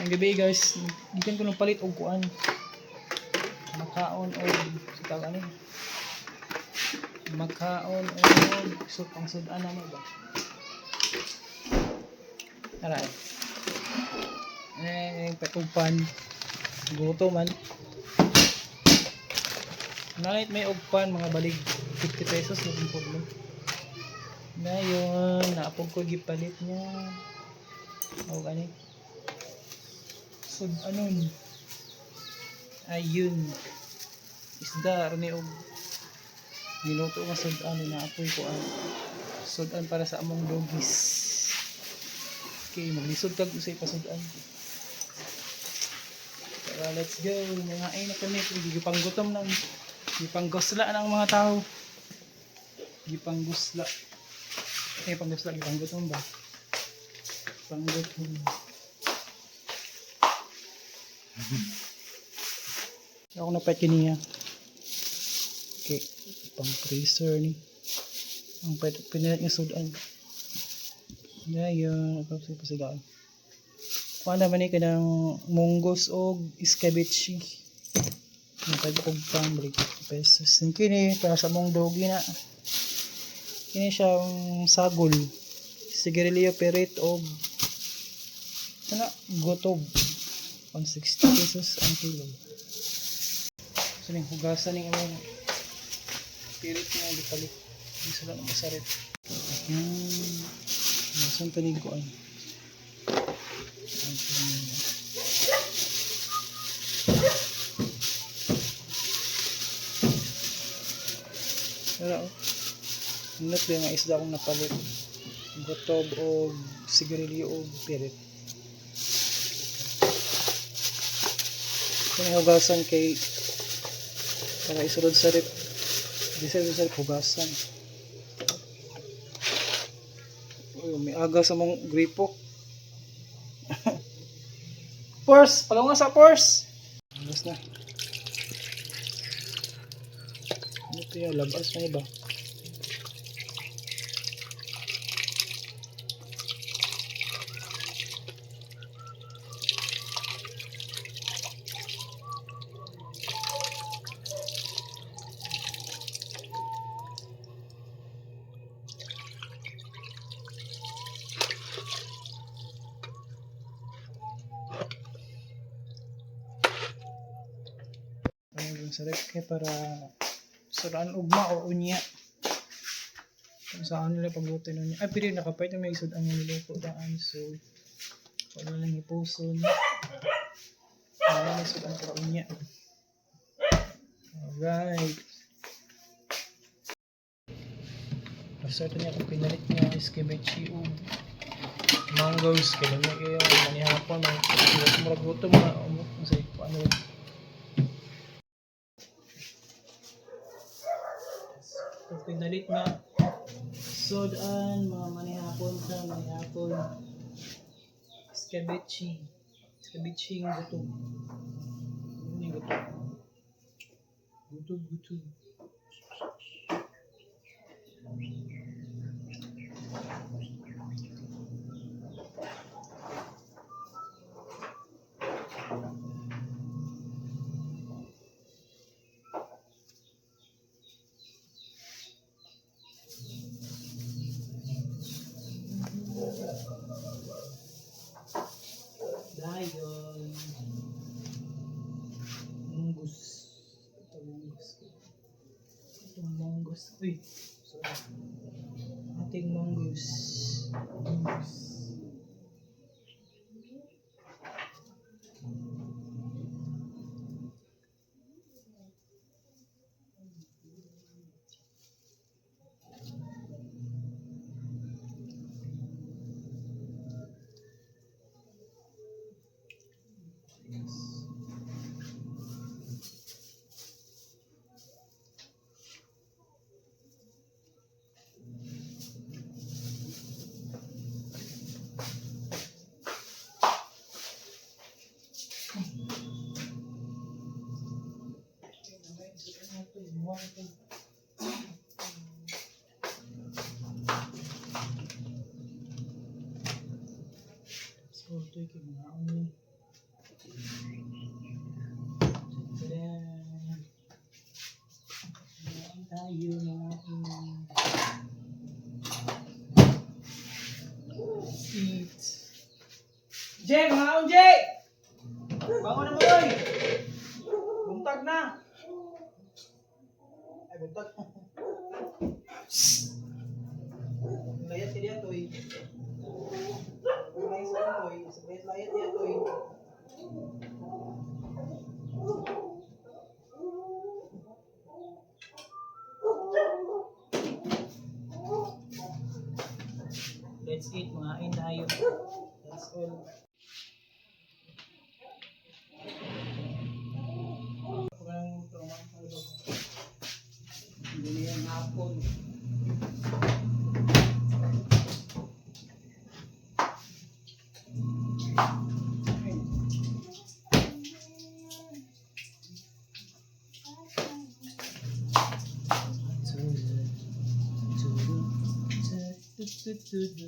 Ang gabi, guys, gikan ko ng palit og kuan. Makaon og sa tawag ani. Makaon og soup ang sudan na ba? Tara. Eh, patugpan. Guto man. Night may ugpan mga balig 50 pesos na pong problem. Ngayon, naapog ko gipalit niya. O ani. So, anon. Ayun. Isda ron og niluto nga sudan, naapoy ko ang sudan para sa among doggies. Okay, maglisod kag usay pasudan. Tara, let's go. Mga ay na kami. Gipanggutom ng gipanggusla ng mga tao. Gipanggusla. Eh, panggusla, gipanggutom ba? Panggutom. Ako na pet kiniya. Okay, pang freezer ni. Ang pet pinalit nga sudan. Ngayon, ako pasigaan. Kuha naman ni kanang munggos og escabeche. Napay og pang balik 50 pesos. Yung kini para sa mong doggy na. Kini siyang sagol. Sigarilyo, pirit og sana gotob. 160 pesos ang kilo. So ning hugasan ning among pirit nga gipalit. Di sila na masarit. Masan tanig ko ay. Ang Pero, oh. Nindot ba nga isda akong napalit. Gotob o sigarilyo o pirit. Kung hugasan kay para isulod sa rep. Di sa isulod sa rep, hugasan. Uy, may aga sa mong gripo. Pors! Palunga sa pors! Labas na. Ano ito yung labas na iba? Ayun, sa rep kay para suraan ugma o unya. Kung saan nila pagluto nun. Ay, pero nakapait na may isod ang niluto daan. So, wala lang ipuson. Wala lang isudan para unya. Alright. Basta ito niya kung pinalit niya escabeche o mangoes. Kaya niya kayo manihapon. Murag gutom mga umot. Kasi ano yun. Kung pinalit nga sudan, mga manihapon sa manihapon. Escabeche. Escabeche yung gutom. Ano yung gutom? Gutom, gutom. Dayon. Munggus. Ito munggus. Itong munggus. Uy. Sorry. Ating munggus. Munggus. Yes. So, ito yung mga ano. Tadaan! Kain tayo, mga. Let's eat. Jay, mangaon, Jay! Bangon na mo, oy! Buntag na! Ay, buntag. Layat ka diya, toy. Layat sa toy. Layat diya, toy. Let's eat, mangain tayo. That's all. Parang hindi yan hapon. Ay. To the, to, to, to, to, to.